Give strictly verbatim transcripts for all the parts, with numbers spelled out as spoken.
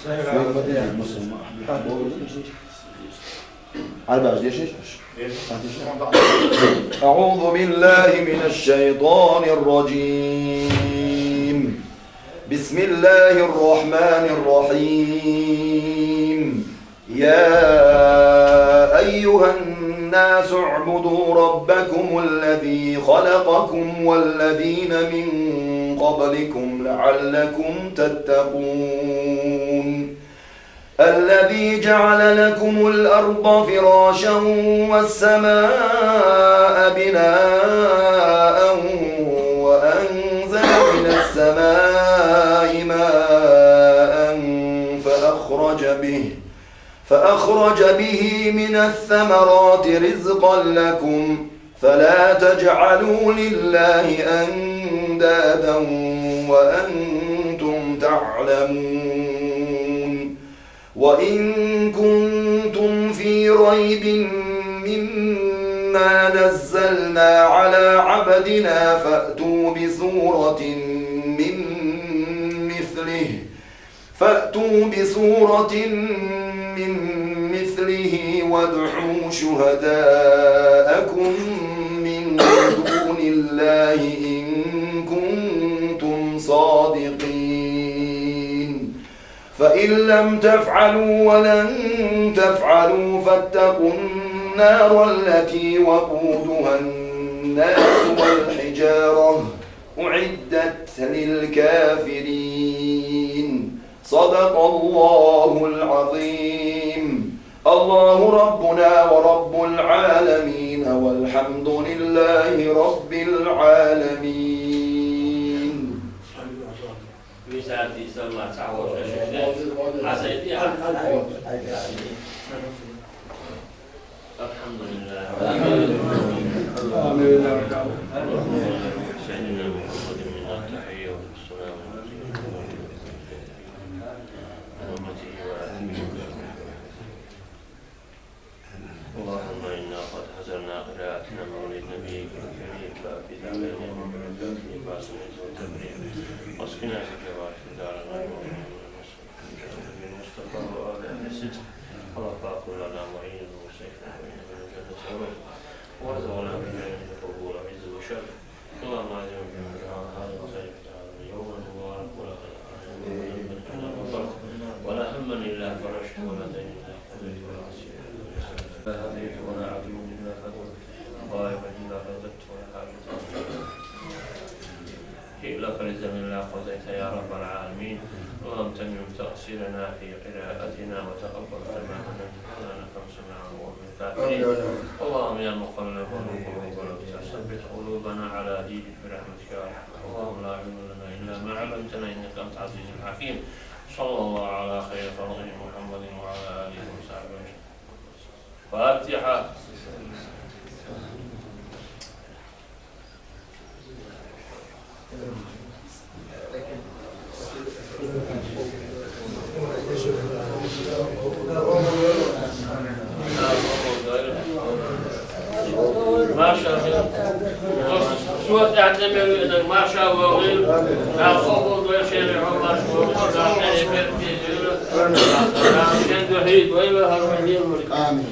أعوذ بالله من الشيطان الرجيم. بسم الله الرحمن الرحيم. يا أيها الناس اعبدوا ربكم الذي خلقكم والذين من قبلكم لعلكم تتقون. الذي جعل لكم الأرض فراشا والسماء بناء وأنزل من السماء ماء فأخرج به، فأخرج به من الثمرات رزقا لكم فلا تجعلوا لله أندادا وأنتم تعلمون. وإن كنتم في ريب مما نزلنا على عبدنا فأتوا بسورة من مثله، فأتوا بسورة من مثله وادعوا شهداءكم من دون الله إن كنتم صادقين. فإن لم تفعلوا ولن تفعلوا فاتقوا النار التي وقودها الناس والحجارة أعدت للكافرين. صدق الله العظيم. الله ربنا ورب العالمين والحمد لله رب العالمين. الحمد لله. سيدنا محمد من التحية والسلام. اللهم إنا قد حضرنا قراءة مولد نبيك الكريم، فأفض علينا من بركاته، فأسمعه وتبليغ، واسقنا بجواره دار الغيب. المصطفى وآل أهل الستر، اللهم فاغفر لنا وعيد وسيفنا وإنك من الجنة أمين. وارزقنا بجنة القبور عز وشرف. اللهم أعزنا بجنة هذا الخير في هذا اليوم المبارك، ولا خير ولا هم إلا فرجته، ولا دين إلا قضيته، ولا عسير إلا يسرته، ولا هديت ولا عدو إلا فضلته، ولا غائبا إلا رددته، ولا حاجة لك رضا إلا قضيتها يا رب العالمين. اللهم تمم تقصيرنا في قراءتنا وتقبل تمامنا، إنك أنت السميع العليم. اللهم يا مقلب القلوب ثبت قلوبنا على دينك برحمتك يا أرحم. اللهم لا علم لنا إلا ما علمتنا إنك أنت العزيز الحكيم. صلى الله على خير خلقه محمد وعلى آله وصحبه أجمعين. فاتحة. ما شاء الله. شو تعتمد إنك ما شاء الله؟ لا خوف ولا شيء، ما شاء الله. آمين.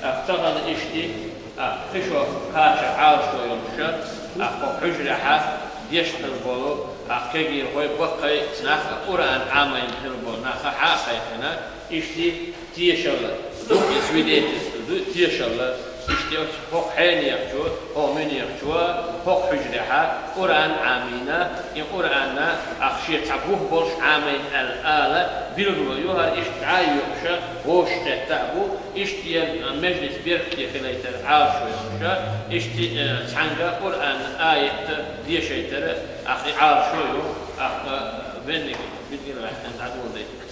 ТӀаккха тахана иштта, а, кхы шо кхача Ӏалашо йолуша, а, кху хьуьжарехьа дешна хир болу, а, кегийрхой, баккхий нах Къуръан Ӏамийна хир болу нах хьа а кхайкхина, иштта тешалла, ду и свидетельство, ду и тешалла, иштта оцу хӀокху хьенехчо, хӀокху муьнехчо, хӀокху хьуьжарехьа Къуръан Ӏамийна, и Къуръанна ахь шен цхьа бух болуш Ӏамийна аьлла ала, билгало ю хӀара иштта дӀа а йоькъуша, вовшахкхетта а бу, иштта и межлис беркате хилийтар Ӏалашо йолуша, иштта, э, цхьаьнгга Къуръанан аят дешийтар, ахь и Ӏалашо ю, ахь, э, венниг билггал ваьхкина дӀадоладайтар.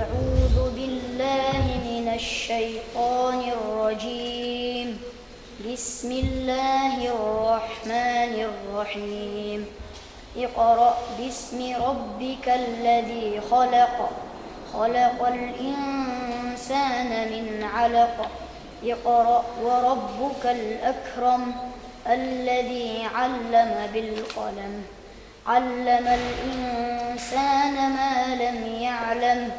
أعوذ بالله من الشيطان الرجيم. بسم الله الرحمن الرحيم. اقرأ باسم ربك الذي خلق. خلق الإنسان من علق. اقرأ وربك الأكرم. الذي علم بالقلم. علم الإنسان ما لم يعلم.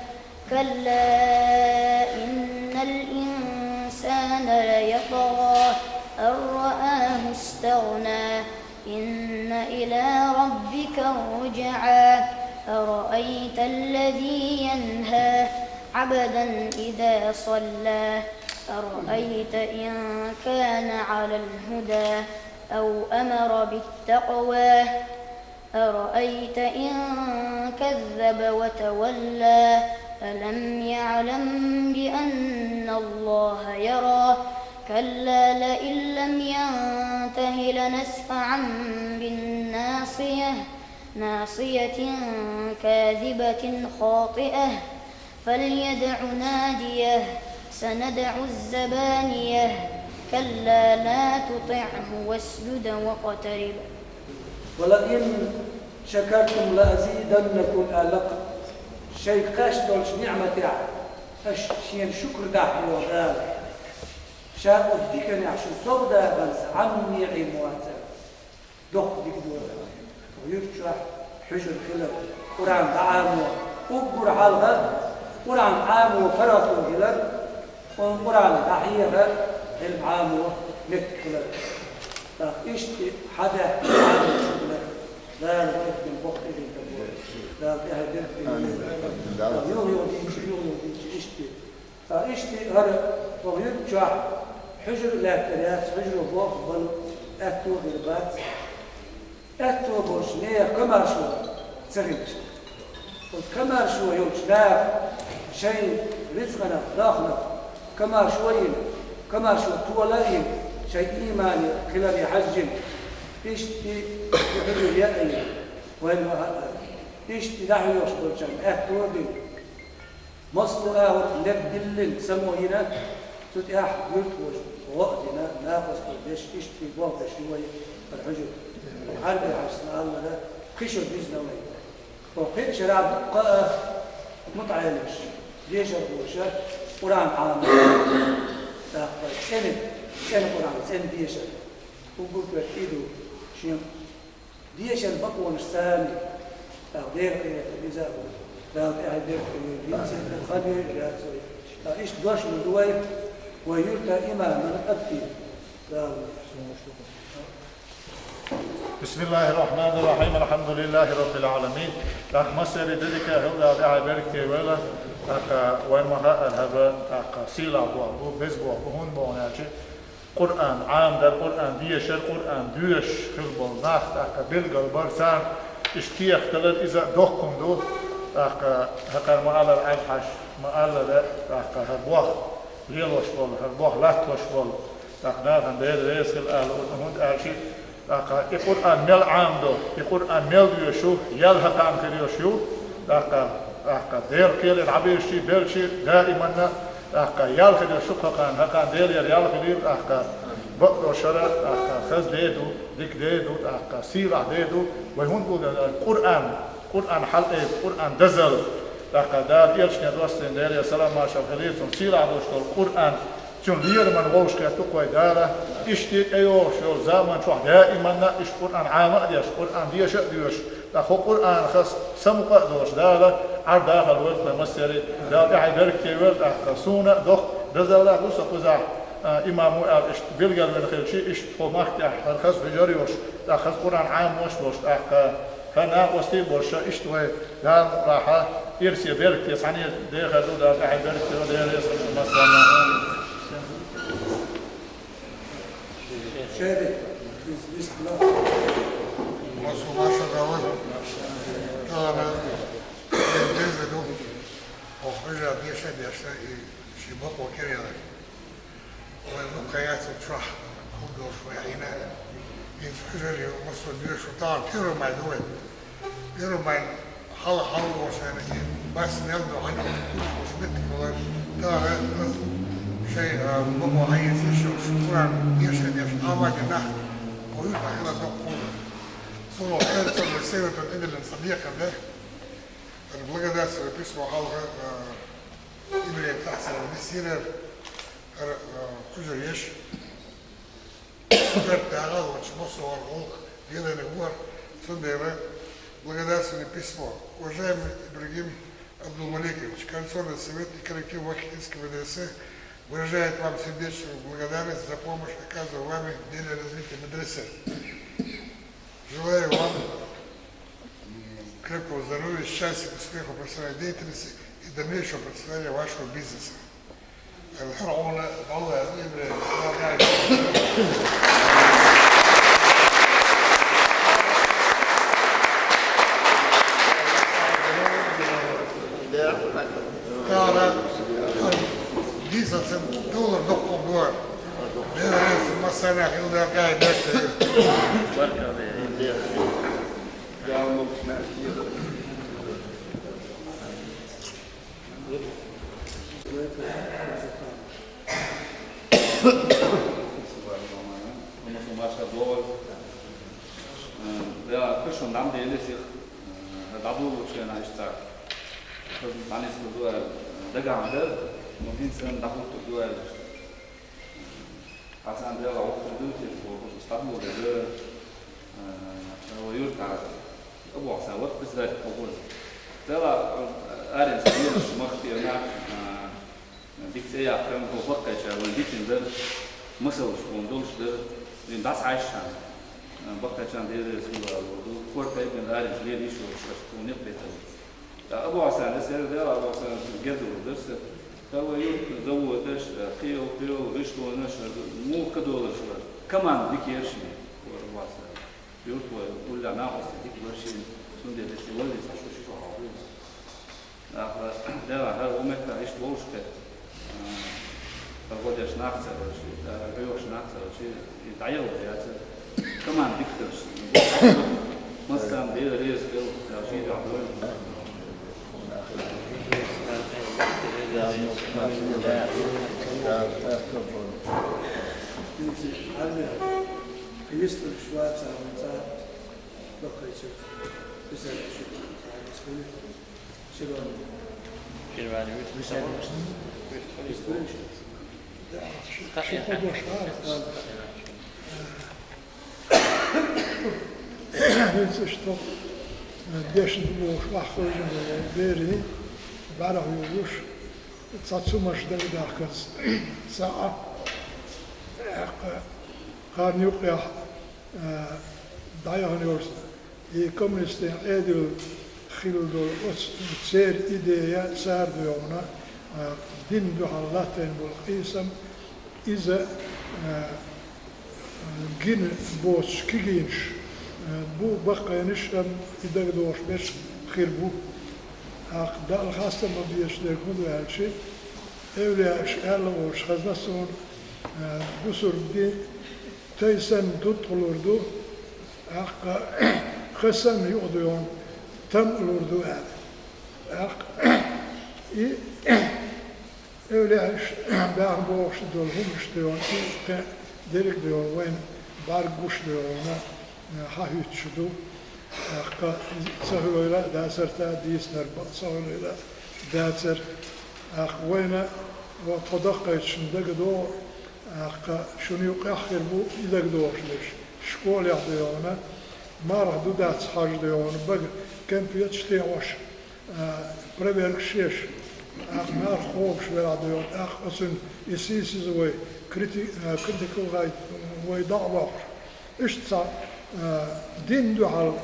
كلا إن الإنسان ليطغى أن رآه استغنى. إن إلى ربك الرجعى. أرأيت الذي ينهى عبدا إذا صلى. أرأيت إن كان على الهدى أو أمر بالتقوى. أرأيت إن كذب وتولى. ألم يعلم بأن الله يرى. كلا لئن لم ينته لنسفعا بالناصية. ناصية كاذبة خاطئة. فليدع ناديه. سندع الزبانية. كلا لا تطعه واسجد واقترب. ولئن شكرتم لأزيدنكم аьлла-кх. Шайга кхаьчна долчу ниӀматехь аша шена шукр дахь, боху Дала. Ша оцу диканехь шу сов даханза Ӏаммий Ӏийна вацара. Доккха дика дора. Юьртахь хьуьжар хилар, Къуръан дӀаӀамо, уггар хьалха Къуръан Ӏамо паргӀато хилар, Къуръан дӀахьеха, Ӏилма Ӏамо меттиг хилар. ТӀаккха иштта хьадаьхна Ӏамош хилар, Дала кхетам боккха тӀедиллина бу. Дала тӀаьхье дерг тӀедиллина. Юха-юха дийцича, юха-юха дийцича, иштта. Ткъа иштта хӀара оха юьртахь хьуьжар лаьттар яц, хьуьжаро боху балу аьтто а хир бац. Аьтто болчу нехан комаьршо ца хилча. Оцу комаьршо йолчу наха шайн рицкъанах, даханах комаьршо а йина, комаьршо тола а йина, шайн иймане хиларе хьаьжжина, иштта и хьуьжар яа а йина, вайн ма хаьара. Иштта дӀахьоьхуш болчарна аьтто а бина. Массо а агӀор наб диллина, само йина, цу тӀехь юьртахоша гӀо а дина, накъосталла деш, иштта болх беш ю вай хӀара хьуьжар. Хьарби хьаьжцӀа ма-аллара, кхин шо дизна вай. Оха кхин шарахь дуккха а мутаӀелимаш, дешархоша, Къуръан Ӏамош, тӀаккха цӀена, цӀена Къуръан, цӀена дешар. Уггар а коьрта и ду, шен дешан бакъонаш царна, тӀаккха Делан къинхетам иза а бу, Дала тӀаьхье дерг а йойла, дийцина хан йойла яц вай. Ткъа иштта дош лур ду вай, вай юьртан имаман Абти. Дала. بسم الله الرحمن الرحيم. الحمد لله رب العالمين. ТӀаккха массеран а дерриге а хила Дала тӀаьхье беркате войла. ТӀаккха вайн ма хаьара хӀара, тӀаккха сийлахь болх бу, беза болх бу, хӀунда боху аьлча, Къуръан Ӏамадар, Къуръан дешар, Къуръан доьшуш хир болу нах, тӀаккха билгал бар царна, иштта кехат далар иза доккха хӀума ду, тӀаккха хӀокхара ма-аллара Ӏаьржа хьаьжцӀа ма-аллара, тӀаккха хӀара болх лелош болу, хӀара болх латтош болу, тӀаккха нахана Дела реза хила ала, хӀунда аьлча ТӀаккха и Къуръан мел Ӏамадо, и Къуръан мел доьшу, ял хӀокхарна хир йолуш ю, тӀаккха, тӀаккха Делан кхеле дӀаберзачий, белчий, даиманна, тӀаккха ял хир йолуш ю хӀокхарна, хӀокхарна Делера ял хилийла, тӀаккха бакъдолчара, тӀаккха хаза де ду, дика де ду, тӀаккха сийлахь де ду, вай хӀунда бу Къуръан, Къуръан хьалаайба, Къуръан дозалла, тӀаккха Дала элчане доссийна, Делера салам-маршалла хилийла цунна, сийлахь долуш долу Къуръан, цуьнан лераман вовшахкхетта ву-кх вай Дала, иштта тӀейогӀуш йолу заман чохь даиманна иштта Къуръан Ӏама а деш, Къуръан деша а доьшуш, тӀаккха хӀокху Къуръанах самукъа а долуш Дала Ӏар-дахар лойла вай массеран, Дала тӀаьхье беркате войла, тӀаккха суна а доккха дозалла а ду со кхузахь, а, имам ву аьлла, иштта билгалвина хилча, иштта хӀокху махкахь хӀара хаза хьуьжар а йолуш, тӀаккха хаза Къуръан Ӏамош а болуш, тӀаккха хӀара накъостий а болуш, иштта вай Дала мукъалахь ирсе беркате цхьаьна дехар ду, Дала тӀаьхье беркате войла, Дела реза хуьлда массарна. Массо маша дала, тахана деза ду, ох, хьуьжар деша а дешна, и ши бакъо кӀира яра. Вай мукха яц чохь, кху долуш вай хьийна. Иза хьуьжар ю, массо а доьшу, тахана первый май ду вай. Первый май хьала, хьала волуш хьайна, и бас мел ду, хьайна кучуш меттиг хилар. Тахана ас шайн, а, бакъо хьаэца йиш йолуш, Къуръан деша а деш, Ӏама а дина нах, кху юьртахь хила доккха хӀума. Цунах хӀара цунах советан тӀедиллина цхьа декхар ду. ХӀара благодарственное письмо хьалха, а, еврей тахсар висира, хӀара, а, хьуьжар еш. Кхерта дагӀа а лоцуш, массо а вара гӀуллакх лелийнарг вара, цундела благодарственное письмо. Уважаемый Ибрагим Абдулмаликович, Координационный совет и коллектив Вахидского медресе выражает вам сердечную благодарность за помощь, оказанную вами в деле развития медресе. Желаю вам, м, крепкого здоровья, счастья, успехов в профессиональной деятельности и дальнейшего процветания вашего бизнеса. Кара, десять доллар доккха бу. Дера реза массарна хилла гай бетта. Э, да, кху шун дам деле сих, э, дабу лучше на ишта. Хазна танис дуа, э, даган да, но хин сан дабу дуа. Хьасан дела вахтар ду, теш бохуш, стабло деза, а, ва юртара. Абу Хьасан, вот председатель колхоза. Дела, а, арен сабираш махтирна, а, дик цӀеяхкан, хӀо баккхайча, ван дитин дар, масалаш вон долуш дар, вин дас хьайшан. А, баккхайчан деза сула ду, корта бен арен сабир ишо, шаш, вон неппетал. Абу Хьасан, эс яра дела, Абу Хьасан гердалур дарса. Тава юрт заводаш, кхел, кхел, виштонаш, муха долаш вар. Команда дикерш ми, Абу Хьасан. Юрт вай, улля нахуста дик баршин, сунде дете валли, са шо шо хавлин. Аха, дела, хар умекка иш болшке. Погодяш нахца, рёш нахца, и даял яца. Команда дикторш. Мастан дел рез кел, ши дабой. Армия. Христос шваца, он ца, бакайча. Писать ши. Ширвани. Ширвани. Да. Ши. Ши. ХӀинца иштта, э, дешна ду бохуш, ваххуьйжина бери, бӀаьрах юлуш, цхьа цумаш дагадахканца, цхьа а, э, кхарна юккъехь, э, дӀаяхана йолуш, и коммунистийн Ӏедал хилла долу оцу церан идея, цара доьгӀна, э, дин дуьхьал латтийна болу къийсам, иза, э, гина боцуш кигийнаш, э, бу баккхийнаш, амма и дагадогӀуш берш хир бу. ТӀаккха Далла хастам ма безаш дерг хӀун ду аьлча, эвлаяаш аьлла волуш хазна суна, э, бусург ди тайсан дуттхулур ду, ТӀаккха хасан юкъа дойна, там лур ду аьлла. ТӀаккха и эвлаьш баьхна бохуш долу хӀуманаш дойна, и кхин дерриг дойна, вайна бӀаьрг гуш дойна, хьахӀуьттуш ду. ТӀаккха ца хуьлийла а дацара, дийцинарг бакъ ца хуьлийла а дацара. ТӀаккха вайна, тхо даккхайташна дагадогӀу, тӀаккха шуна юкъахь хир бу и дагадогӀуш берш. Школехь дойна, марха ду дац хьажа дойна, бага конфеташ тӀе Ӏош, а, проверкаш еш, тӀаккха марха кхобуш велахь дойна, тӀаккха оцунна и сийсаза вай крити-, а, критикал гӀайта вай дӀа а вахуш. Иштта цхьа, а, дин дуьхьал,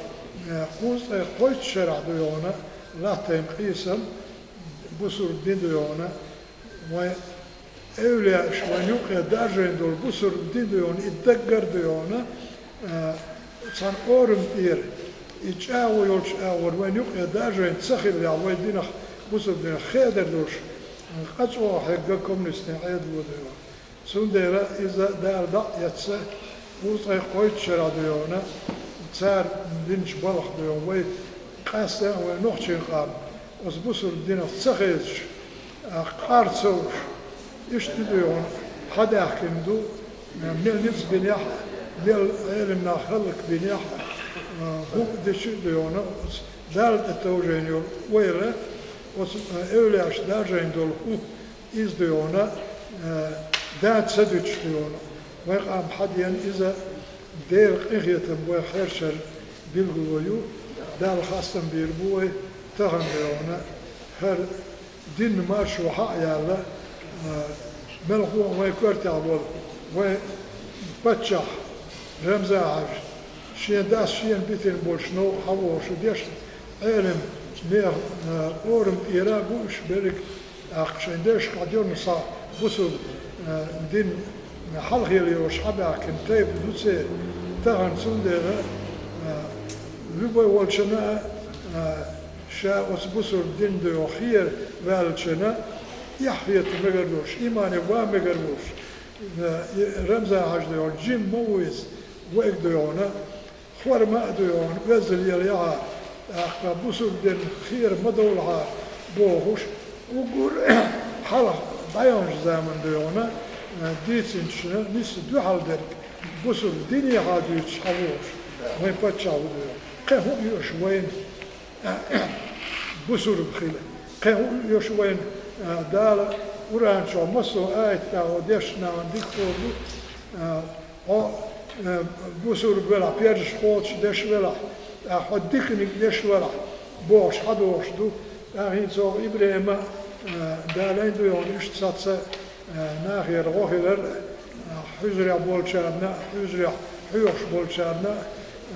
а, кхузткъе кхойтта шарахь дойна латтайна къийсам, бусург дин дойна, вайн эвлаяаш вайн юкъе даржийна долу бусург дин дойна, и даггара дойна, а, цхьана орам тӀера, и чӀагӀо йолчу агӀор вайн юкъе даржийна ца хиллехь, вайн динах, бусург динах хедар долуш, къа чӀогӀа хьегна коммунистийн Ӏедало дойна. Цундела иза Дала дӀа а эцна, кхузткъе кхойтта шарахь дойна, цара динчу балхах дойна, вай къаьсттина а вайн нохчийн къам оцу бусург динах ца хезаш, а, къар ца луш, иштта дойна, хьадаьхкина ду, мел ницкъ бинехь а, мел Ӏелам нах хӀаллакбинехь а, а, хӀуъа дича а дойна, оцу Далла тӀе товжийна йолу ойла, оцу, а, эвлаяаш даржийна долу хӀу, иза дойна, а, да ца дуьтуш дойна. Вайн къам хьадеана иза Делан къинхетам вайх хьерчара билгало ю, Далла хастам бийр бу вай тахана дойна. ХӀара динна маршо хьа а яьлла, а, мелхо а вайн коьртехь волу, вайн паччахь Рамзан-Хьаьжа, шен дас шена битина болчу новкъа хьавогӀуш дешна Ӏелам нехан, а, орам тӀера а бу уьш берриг, тӀаккха шайн дешнашкахь дерриг схьа бусург, а, дин хьалхале йолуш хьабаьхкина тайпа ду церан тахана, цундела, а, любой волчунна а, а, ша оцу бусург дин дойна хера ваьллачунна эхь хета мегар долуш, имане ван мегар волуш, а, и Рамзан-Хьаьжа дойна жима ма ву иза, вайга дойна, хӀора ма а дойна, оьзда лелаяхьара, тӀаккха бусург дин хера ма довлахьара бохуш, уггар хьалха дӀаяханчу заманна дойна, а, дийцинчунна нийса дуьхьал дерг, бусург динехьа дуьйцуш хьавогӀуш вайн паччахь ву дойна. Кхин хӀун оьшу вайна бусург хила? Кхин хӀун оьшу вайна, а, Дала Къуръан чохь массо а аят тӀехь дешна нахана дика хуур ду, а, хьо, э, бусург велахь, пержаш кхочуш деш велахь, а, хьо диканиг деш велахь, бохуш хьадогӀуш ду. ТӀаккха хӀинца оха ИбрахӀима, э, далайн ду йогӀун иштта саца, э, нахера гӀо хилар, э, хьуьжарехь болчарна, хьуьжарехь хьоьхуш болчарна,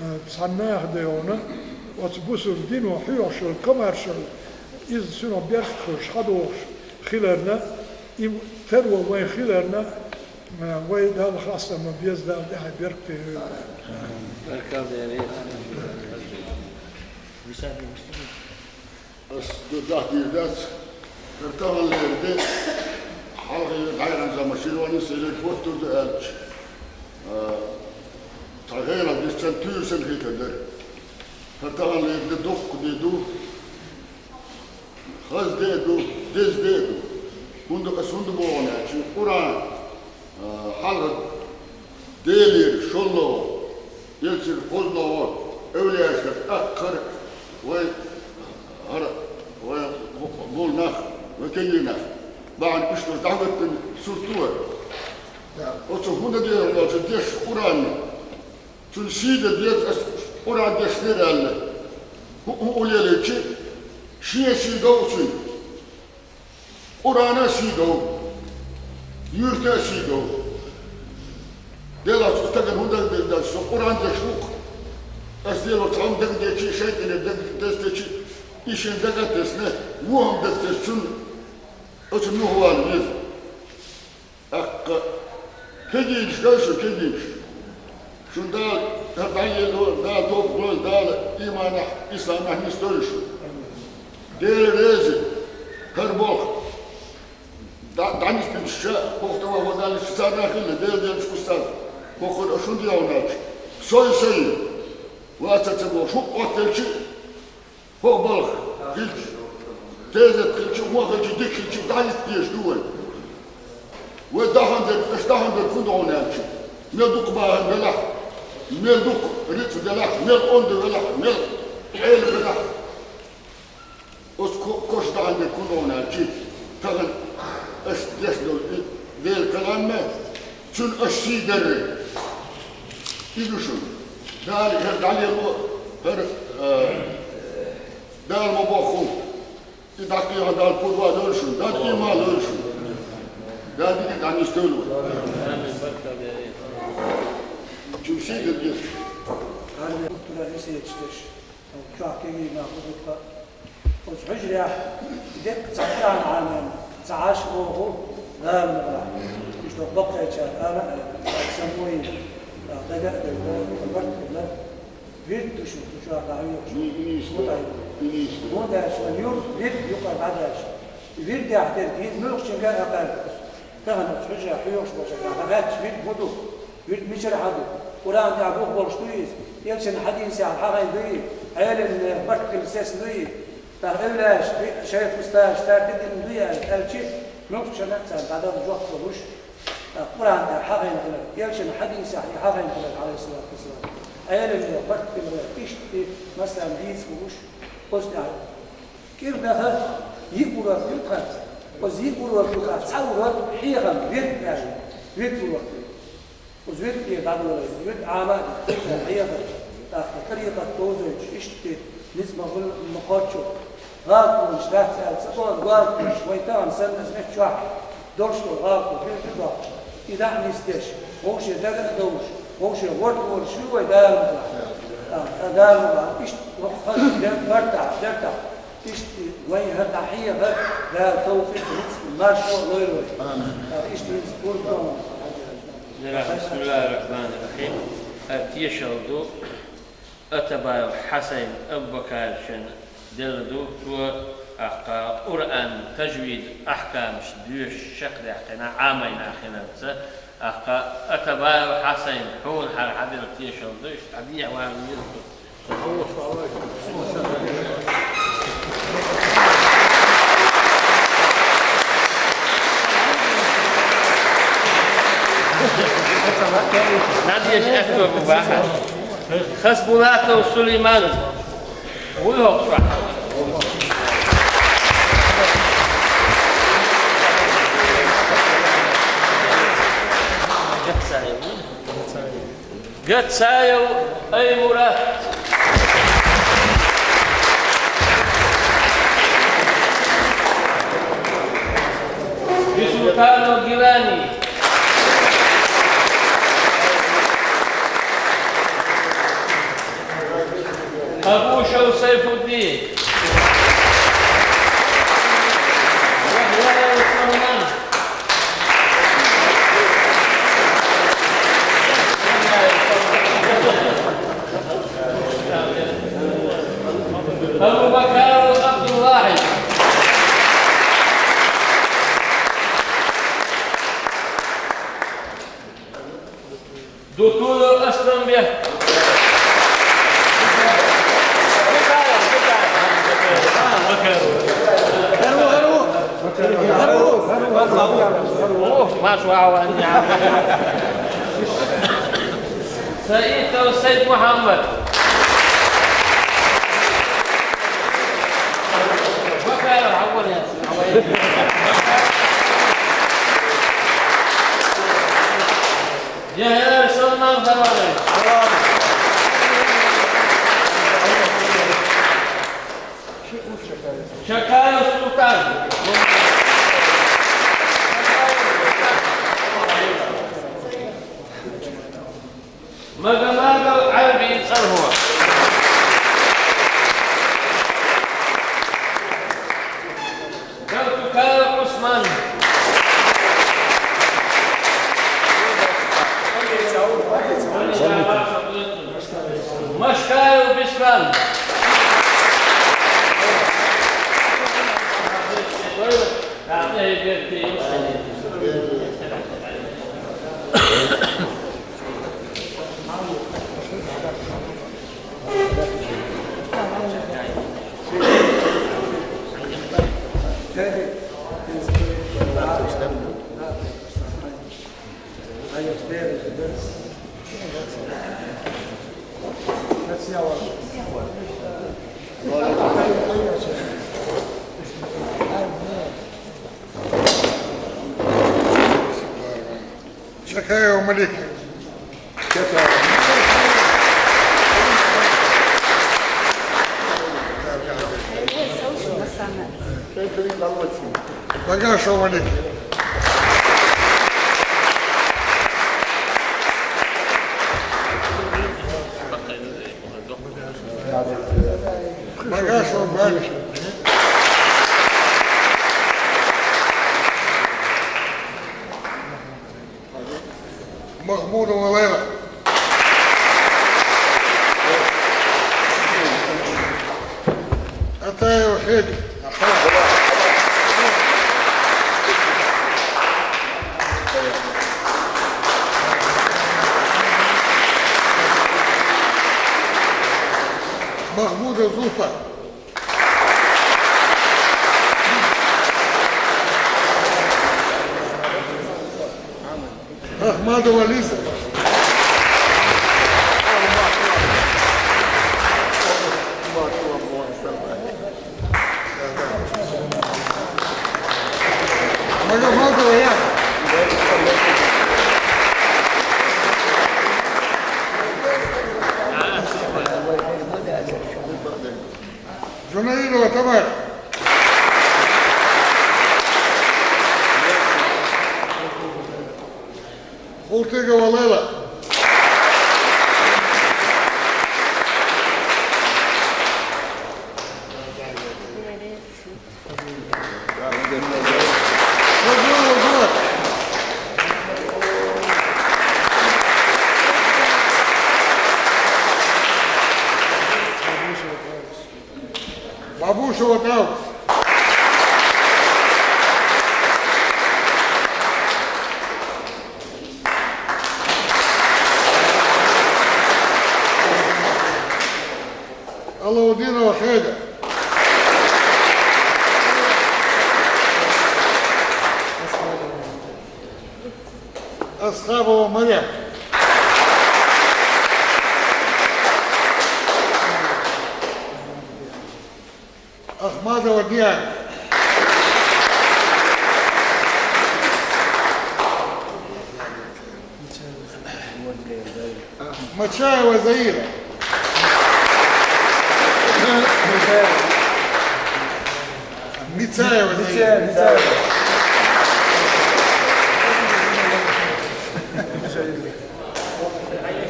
э, цхьана наха ду йогӀун, оцу бусург дино хьоьхуш йолу, комаьршалла, иза цуьнан беркат хуьлуш хьадогӀуш хиларна, и таро вайн хиларна, Вай Далла хастам бан беза, Дала тӀаьхье беркате йойла. Баркалла, Дела. Ас ду дахдийр дац, хӀара таханлера де, хьалхе дӀайгӀан заманаш, ши ванна селлиг хӀоттур ду аьлча, а, тхан гӀелах дисчан туьйсанна хетар дара. ХӀара таханлера де дуккха де ду, хаза де а ду, деза де а ду. ХӀунда ас хӀунда боху аьлча, Къуръан, а, хьалха Делера шоллагӀа, элчанера кхозлагӀа, эвлаяашкара тӀаккхара вай, хӀара, вай мул нах, вай кегий нах, бахьана иштта дӀахӀоьттина сурт ду вай. Оцу хӀунда дера аьлча, деш Къуръан. Цуьнан сий дан деза ас Къуръан дешнера аьлла. ХӀу-, хӀу улеличи, шен сий дов цуьнан. Къуръана сий дов. Юьрта а сий дов. Делахь цу стагана хӀун дагадеъна дац, со Къуръан деш ву-кх. Ас Дело цхьа хӀума дагадеъчи, шайтӀанера дагадестечи, и шен дага а тесна, вон хӀума дагатесна цунна, оцу нух вала веза. ТӀаккха кегийнаш гай шу, кегийнаш. Шун Дала, хӀара дӀаело, Дала тоба лойла, Дала иманахь, исламехь нисдойла шу. Дела веза, хӀара болх. ДӀа-, дӀанисдинчу ша, хӀокху тӀе ваха вагаллича царна а хилла, Дела деллачу устаз. ХӀокхуьра аша хӀунда йогӀуна аьлча, сой-сой. Ваца ца бохуш, хӀуъа оттелча, хӀокху балха хилча, тезет хилча, вон хилча, дика хилча, дӀалиста дезаш ду вай. Вай дахана дерг, аша дахана дерг хӀун ду хьуна аьлча, мел дукха бахар белахь, мел дукха рицкъ делахь, мел онда велахь, мел Ӏела велахь. Оцу ко-, коша дахьана дерг хӀун ду хьуна аьлча, тахана аша деш долу и Делан калам, цуьнан аша сий дарра. И ду шуна. Дала хӀара дӀалело, хӀара, а, Дала ма бохху. И дӀакхехьа Дала пурба лойла шуна, Дала ийман лойла шуна. Дала дика дӀанисдойла вай. Чу сий дар деза. Чохь кегий нах бу дуккха. Оцу хьуьжарехь деккъа цхьа Къуръан Ӏамийна ца Ӏаш вогӀу Дала мукъалахь. Иштта баккхийчара ала а аьлла, сан вуй, дага а дагара, барт а хилла, вирд ду шу, шу чохь дӀахьоьхуш. Мутайб. ХӀунда аьлча вайн юрт вирд юкъара дӀадаьлча. Вирдехь дерг хӀинца муьлххачуьнга а кхаьрда. Тахана оцу хьуьжарехь хьоьхуш болчара дӀахаьттича, вирд хӀун ду? Вирд мичара хьан ду? Къуръан тӀехь бух болуш дуй иза? Элчан хьадисехь хьахийна дуй? Ӏелам нехан барт хилла сецна дуй? ТӀаккха эвлаяаш, шайх устазаш, цара тидина дуй аьлла, аьлча, муьлххачунна а царна дӀадала жоп ца луш, тӀаккха Къуръан тӀехь хьахийна хилар, элчан хьадисехь и хьахийна хилар, Ӏалайхиссалату вассалам, Ӏелам нехан барт хилла, иштта, масала, дийца хууш, оцу тӀехь кӀира даха йиъ урок ю тхан. Оцу йиъ урок юкъахь цхьа урок хьехам, вирд аьлла, вирд урок ю. Оцу вирд тӀера дӀадолийта, вирд Ӏама а дина, хьехам, тӀаккха тарикъат довзуьйтуш, иштта ницкъ ма хуьлу, ма кхоччу. ГӀалатонаш дац аьлла ца боху, гӀалатонаш вайн тахана санна аса меттачохь долуш долу гӀалатонаш хир ду доккхуш. И дӀа а нисдеш, вовшийн дага а довлуш, вовшийн гӀорта волуш ю вай Дала мукъалахь. ТӀаккха Дала мукъалахь, иштта воккха хаза дер-, бартахь, бертахь, иштта вайн хӀара дӀахьехар, Дала тавфикъ, ницкъ, маршо а лойла вай. Амин. ТӀаккха иштта хӀинца пурба ду. Бисмиллахир-рахманир-рахим. ХӀара тешалла ду. Атабаев Хьасайн Абу-Бакаровичан делла ду, цо, тӀаккха, Къуръан тажвид ахькамаш доьшуш чекхдаьккхина, Ӏамийна хиларца, тӀаккха, Атабаев Хьасайн, хьуна хӀара хьан делла тешалла ду, иштта хьан дехьа ван веза ду. Надеюсь, это баха. Хасбулатов Сулейман. Вуй хӀокху чохь? Гацаев Аймурат. Бисултанов Гилани. Абушев Сайфуддин. Яхьяев Салман. Абу Бакаров Абдуллахи. Дутуев Асланбек. Ох, ма шу Ӏа ван, я. Саитов Сайд Мухьаммад. Яхьяев Салман Хавалаевич. Чакаев Султан. Магомадов Ӏарби цӀархо. Галтукаев Ӏусман. Машкаев Бислан. Чакай, Мелик. Багашов Мелик. Багашов Мелик. Махмудова Лейла. Атаева Хеди. Махмудова Зуфа. Ахмадова Лиза. Магомадова Яна. Джунаидова Тамара. Хултыгова Лейла. Бабушева Таус. Алаудинова Хеда. Асхабова Мария. Ахмадова Диана. Мачаева Заира. Мицаева Заира.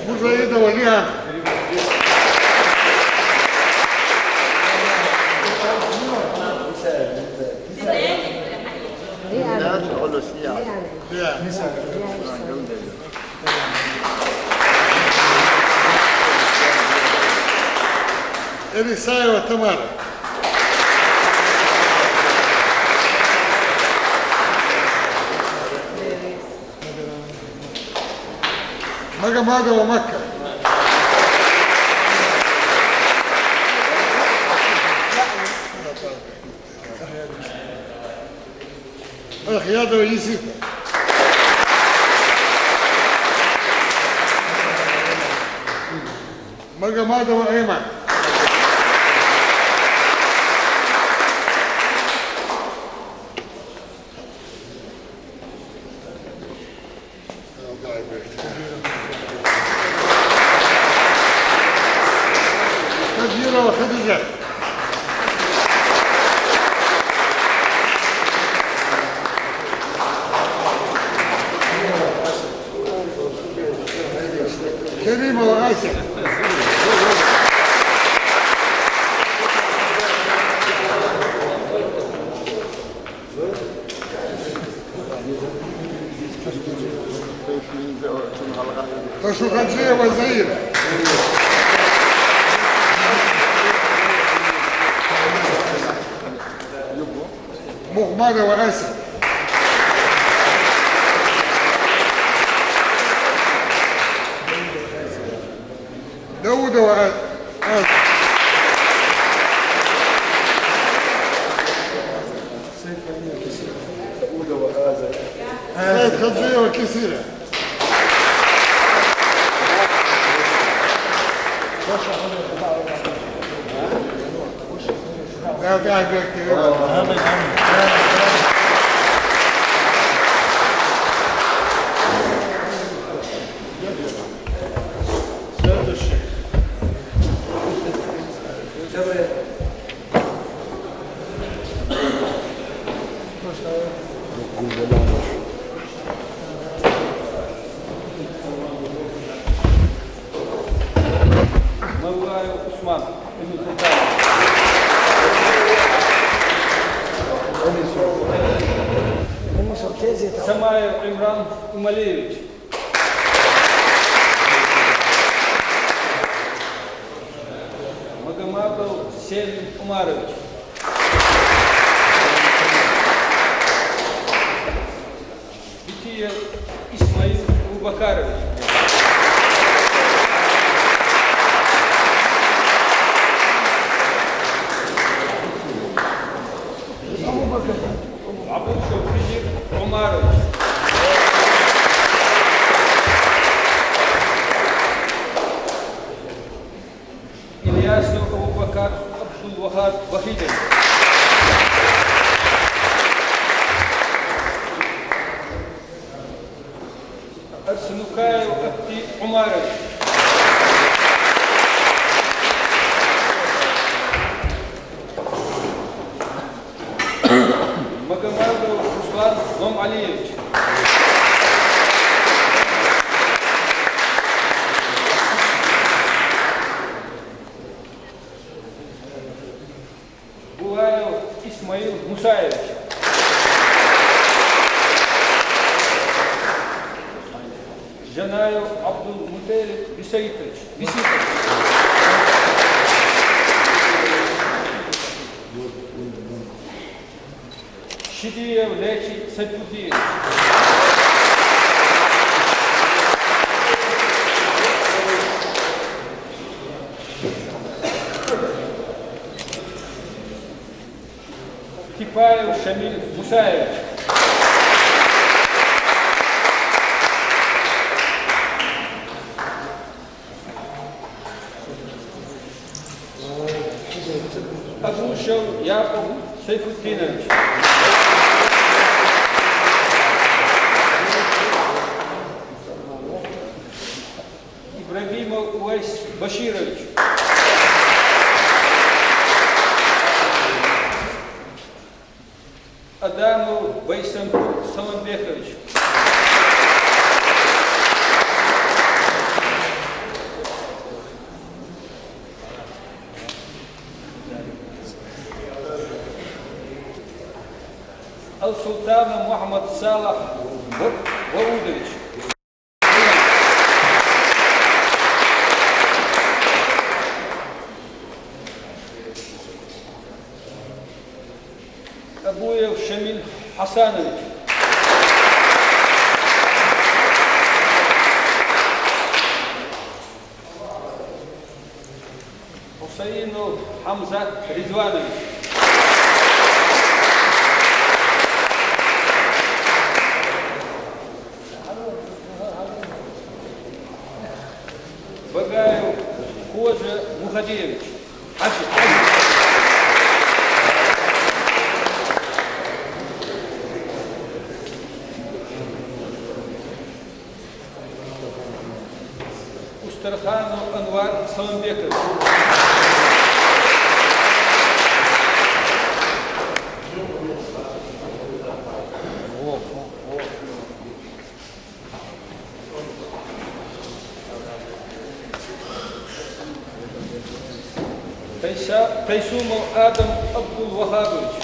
Мужаидова Лиана. Лиана. Элисаева Тамара. Магомадова Макка. Ахьядова Исита. Магомадова Эмма. Кадирова Хадижа. Керимова Ася. Ташухаджиева Заира. Мухмадова Ася. Даудова А-, А-, Сайт Хаджиева Кесира. Следующий. Мавлаев Усман, Эмин Султанов. Самаев Имран Умалиевич. Магомадов Селим Умарович. Битиев Исмаил Абубакарович. Абушев Хизир Умарович. Ильясов Абубакар Абдул-Вахаб Вахидович. Арсенукаев Абди Умарович. Магомадов Руслан Номалиевич. Булаев Исмаил Мусаевич. Жанаев Абдул-Муталиб Бисаитович. Бисаитович. Шидиев Лечи Сайфутдинович. Типаев Шамиль Мусаевич. Абушев Якуб Сайфутдинович. Ибрагимов Увайс Баширович. Адамов Байсамбур Саламбекович. Алсултанов Мухаммад Салах Ва-, Ваудович. Абуев Шамиль Хасанович. Хусаинов Хамзат Ризванович. Багаев Ходжа Мухадиевич. Хажи, Хажи. Устарханов Анвар Саламбекович. Тайса-, Тайсумов Адам Абдул-Вахабович.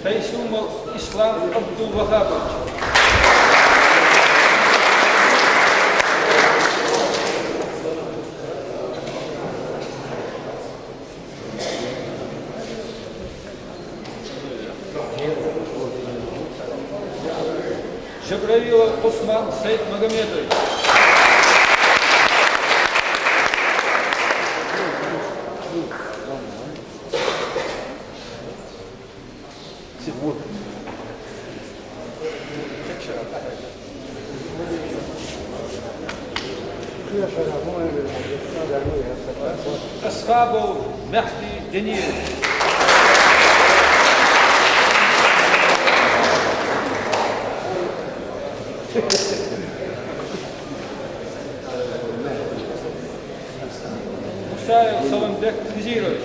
Тайсумов Ислам Абдул-Вахабович. Жабраилов Усман Сайдмагомедович. Асхабов Мехди Дениевич. Мусаев Саламбек Хизирович.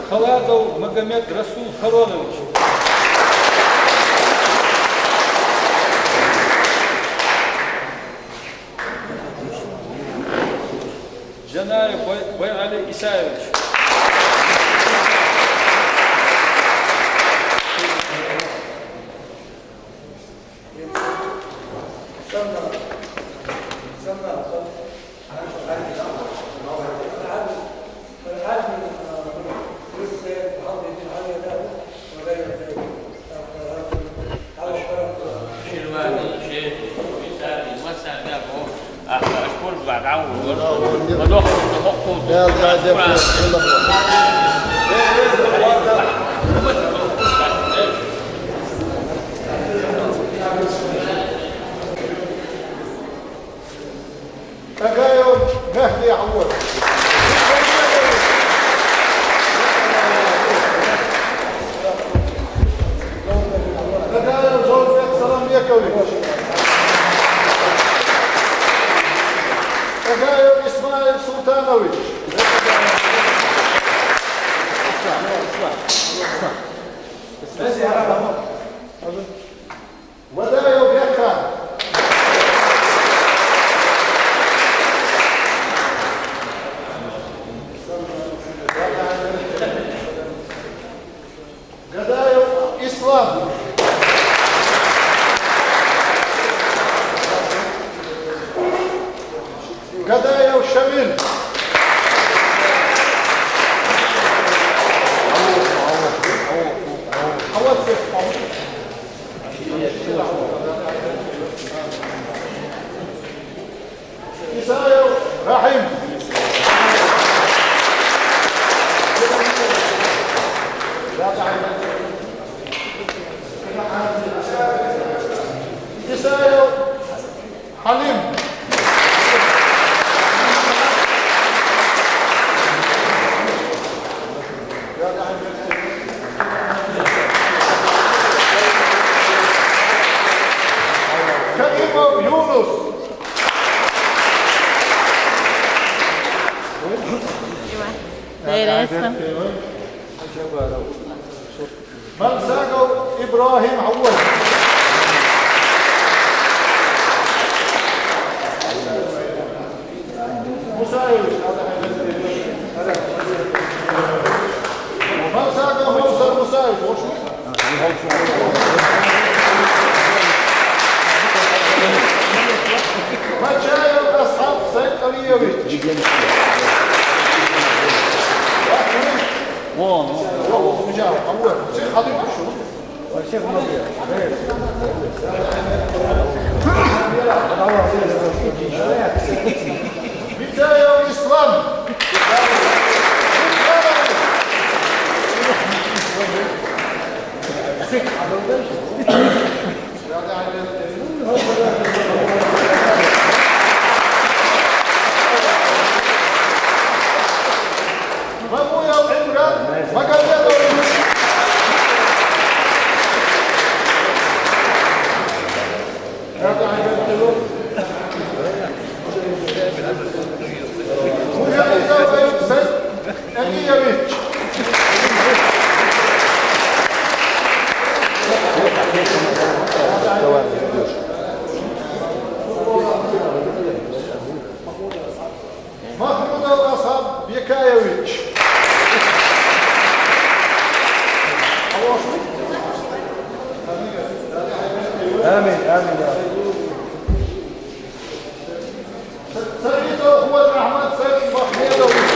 Халадов Магомед Расул Харонович. Джанаев Бай-, Байали Исаевич. Агаев Мехди Аур. Агаев Золбек Саламбекович. Агаев Исмаил Султанович. Вадаев Бекра. Гадаев Ислам. Гадаев Шамиль. Исаев Рахим. Исаев Халим. Каримов Юнус. Дээрээс. Мансагов Ибрагьим Ӏаввал. Мусаевич. Мансагов Мовсар Мусаевич. Мачаев Асхьаб Сайдалиевич. Вон, вон. Митаев Ислам. Мамуев Имран Магомедович. Мужахидов Аюб Саидалиевич. Махмудов Асхьаб Бекаевич. Амин, амин, я Рабби. Саидов Ахмад Саид Махмедович.